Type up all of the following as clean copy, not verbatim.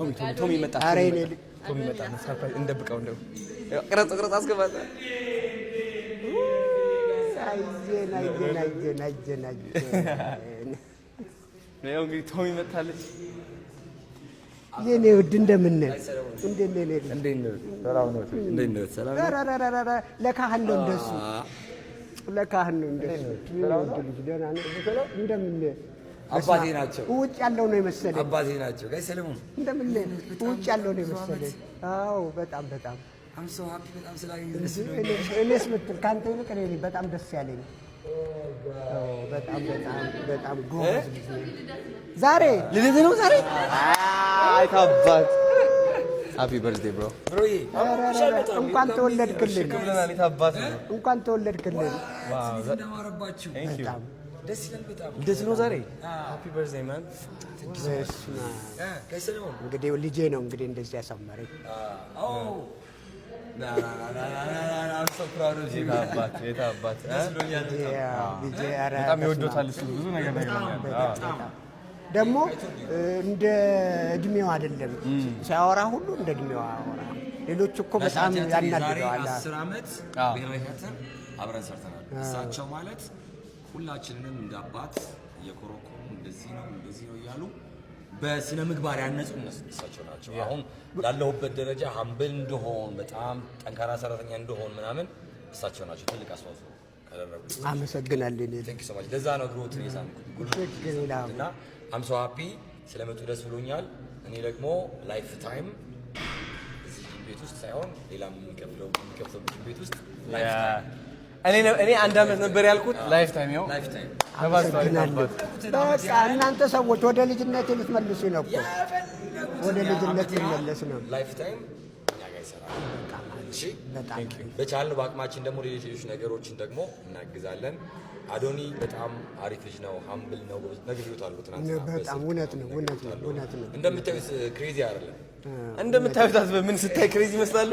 ቶሚ፣ ቶሚ፣ ቶሚ መጣ። ኧረ የኔ ልጅ። ቶሚ መጣ። Surprise እንደብቀው እንደው ቅረጽ፣ ቅረጽ አስገባታ። አይዜን፣ አይዜን፣ አይዜን፣ አይዜን፣ አይዜን። ያው እንግዲህ ቶሚ መጣለች። የኔ ውድ፣ እንደምን ነህ? እንዴት ነህ የኔ ልጅ? እንዴት ነው? ሰላም ነው? እንዴት ነው? ሰላም ነው? ኧረ ኧረ ኧረ፣ ለካህን ነው እንደሱ፣ ለካህን ነው እንደሱ። የኔ ውድ ልጅ፣ ደህና ነህ? እንደምን ነህ? አባቴ ናቸው። ውጭ ያለው ነው የመሰለኝ። አባቴ ናቸው። ጋሽ ሰለሞን። እንደምን ነህ? ውጭ ያለው ነው የመሰለኝ። አዎ፣ በጣም በጣም። I'm so happy፣ በጣም ስላገኘሁ ደስ ብሎኛል። እኔስ ምትል ከአንተ ይልቅ እኔ ነኝ በጣም ደስ ያለኝ። አዎ፣ በጣም በጣም በጣም ጎበዝ ልጅ ነህ። ዛሬ ልደት ነው ዛሬ። አይ ታባት፣ happy birthday, bro. Bro ዬ። ኧረ ኧረ፣ እንኳን ተወለድክልን፣ ብለናል። የታባት ነው። እንኳን ተወለድክልን። እንዳማረባችሁ። በጣም። ደስ ይላል በጣም። ልደት ነው ዛሬ። Happy birthday, man. በስመ አብ። ጋሽ ሰለሞን። እንግዲህ ልጄ ነው እንግዲህ እንደዚህ ያሳመረኝ። Oh, ና ና ና ና ና ና፣ I'm so proud of you. የታባት፣ የታባት። ደስ ብሎኛል በጣም። ያው ልጄ፣ ኧረ በጣም በስመ አብ። ይወዶታል እሱ፣ ብዙ ነገር ነግሮኛል። በጣም በጣም። ደግሞ እንደ እድሜው አይደለም ሲያወራ ሁሉ፣ እንደ እድሜው አያወራ። ሌሎች እኮ በጣም ናሽናል ቲያትር የዛሬ ያናድደዋል። 10 ዓመት ብሔራዊ ቲያትር አብረን ሰርተናል። እሳቸው ማለት ሁላችንንም እንደ አባት እየኮረኮሙ እንደዚህ ነው፣ እንደዚህ ነው እያሉ በስነ ምግባር ያነጹ እሳቸው ናቸው። አሁን ላለሁበት ደረጃ humble እንደሆን፣ በጣም ጠንካራ ሰራተኛ እንደሆን ምናምን እሳቸው ናቸው ትልቅ አስተዋጽኦ ካደረጉ። አመሰግናለሁ እኔ Thank you so much። ለዛ ነው እግሮትን የሳምኩት። ችግር የለውም። እና I'm so happy፣ ስለመጡ ደስ ብሎኛል። እኔ ደግሞ lifetime እዚህ ጂም ቤት ውስጥ ሳይሆን ሌላም የሚከፍተው ጂም ቤት ውስጥ lifetime. እኔ አንድ አመት ነበር ያልኩት። Lifetime ያው Lifetime. ተባዝቷል። አመሰግናለሁ። በቃ እናንተ ሰዎች ወደ ልጅነት ልትመልሱ ነው እኮ፣ ወደ ልጅነት ልመለስ ነው። Lifetime እኛ ጋር ይሰራል። እሺ። በጣም አሪፍ። በቻልነው በአቅማችን ደግሞ ሌሎች ሌሎች ነገሮችን ደግሞ እናግዛለን። አዶኒ በጣም አሪፍ ልጅ ነው፣ humble ነው። ነግሬዎታለሁ ትናንትና በጣም በስልክ። እውነት ነው፣ እውነት ነው፣ ነግሬዎታለሁ። እውነት ነው። እንደምታዩት crazy አይደለም። እንደምታዩት ምን ስታይ crazy ይመስላሉ?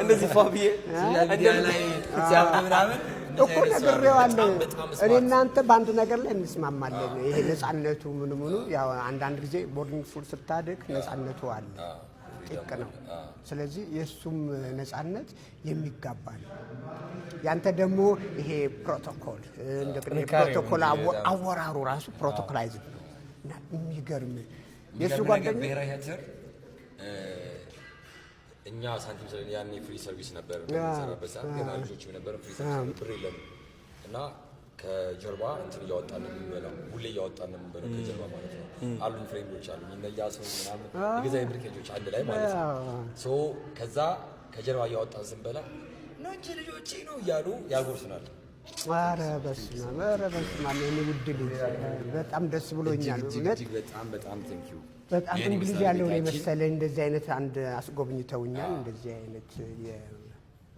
እንደዚህ ፏ ብዬ Social media ላይ ሲያምር ምናምን እኮ ነግሬዋለሁ። በጣም እኔ እናንተ በአንድ ነገር ላይ እንስማማለን። ይሄ ነፃነቱ ምኑ ምኑ፣ ያው አንዳንድ ጊዜ boarding school ስታድግ ነፃነቱ አለ፣ ጥቅ ነው። ስለዚህ የእሱም ነፃነት የሚጋባ ነው። ያንተ ደግሞ ይሄ ፕሮቶኮል እንደገና ጥንካሬው የፕሮቶኮል በጣም። አወራሩ ራሱ protocolized ነው እና የሚገርም የእሱ የሚገርም ነገር ጓደኛ ብሔራዊ ቲያትር እኛ ሳንቲም ስለ ያኔ free service ነበር በምንሰራበት ሰዓት፣ ገና ልጆችም ነበር፣ free service ነበር፣ ብር የለም እና ከጀርባ እንትን እያወጣን ነው የምንበላው፣ ሁሌ እያወጣን ነው የምንበላው ከጀርባ ማለት ነው። አሉኝ friend ኦች አሉኝ፣ እነ እያሱ ምናምን የገዛ የብርቅ ልጆች አንድ ላይ ማለት ነው። So ከዛ ከጀርባ እያወጣን ስንበላ ነው እንጂ ልጆቼ ነው እያሉ ያጎርሱናል። ኧረ በስመ አብ፣ ኧረ በስመ አብ፣ የኔ ውድ ልጅ፣ በጣም ደስ ብሎኛል። እጅግ እውነት። እጅግ በጣም በጣም thank you። በጣም ይሄን እንግሊዝ ይመስላል ያለው ነው ቤታችን። የመሰለኝ። እንደዚህ አይነት አንድ አስጎብኝተውኛል። እንደዚህ አይነት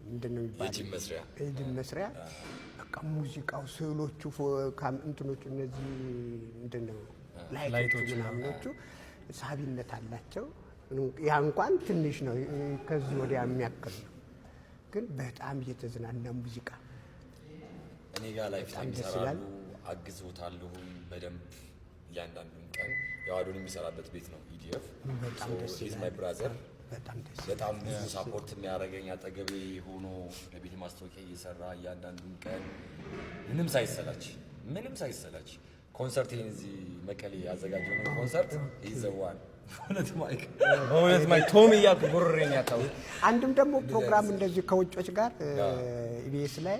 ምንድን ነው የሚባለው? የጂም መስሪያ። የጂም መስሪያ፣ በቃ ሙዚቃው፣ ስዕሎቹ፣ እንትኖቹ፣ እነዚህ ምንድን ነው light ኦቹ ምናምኖቹ ሳቢነት አላቸው። ያ እንኳን ትንሽ ነው፣ ከዚህ ወዲያ የሚያክል ነው። ግን በጣም እየተዝናና ሙዚቃ እኔ ጋር lifetime ደስ ይሰራሉ፣ ይላል። አግዞታለሁ በደንብ እያንዳንዱን ቀን። ያው አዶኒ የሚሰራበት ቤት ነው EDF። በጣም ደስ He's ይላል። my brother. በጣም ደስ ይላል። በጣም ብዙ support የሚያደርገኝ፣ አጠገቤ ሆኖ ለቤት ማስታወቂያ እየሰራ እያንዳንዱን ቀን ምንም ሳይሰላች፣ ምንም ሳይሰላች ኮንሰርቴን እዚህ መቀሌ ያዘጋጀውን ኮንሰርት ይዘዋል። በእውነት ማይክ። በእውነት ማይክ፣ ቶሚ እያልኩ ጉሮሮዬን ያጣሁት። አንድም ደግሞ ፕሮግራም እንደዚህ ከውጮች ጋር ኢቢኤስ ላይ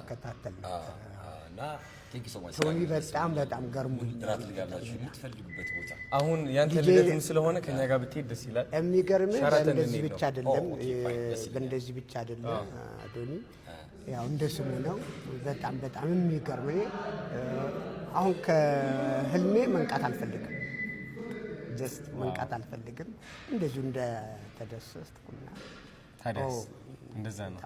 ከታተል ነበር። እና thank you so much. ቶሚ በጣም በጣም ገርሞኝ እራት ልጋብዛችሁ የምትፈልጉበት ቦታ። አሁን ያንተ ልደትም ስለሆነ ከኛ ጋር ብትሄድ ደስ ይላል። የሚገርምህ ሸራተን በእንደዚህ እንሂድ ብቻ ነው። አይደለም። Okay, fine፣ ደስ ይለኛል። በእንደዚህ ብቻ አይደለም፣ አዶኒ ያው እንደ ስሙ ነው። በጣም በጣም የሚገርም፣ እኔ አሁን ከህልሜ መንቃት አልፈልግም። Just መንቃት አልፈልግም። እንደዚሁ እንደተደሰትኩና ታዲያስ እንደዛ ነው።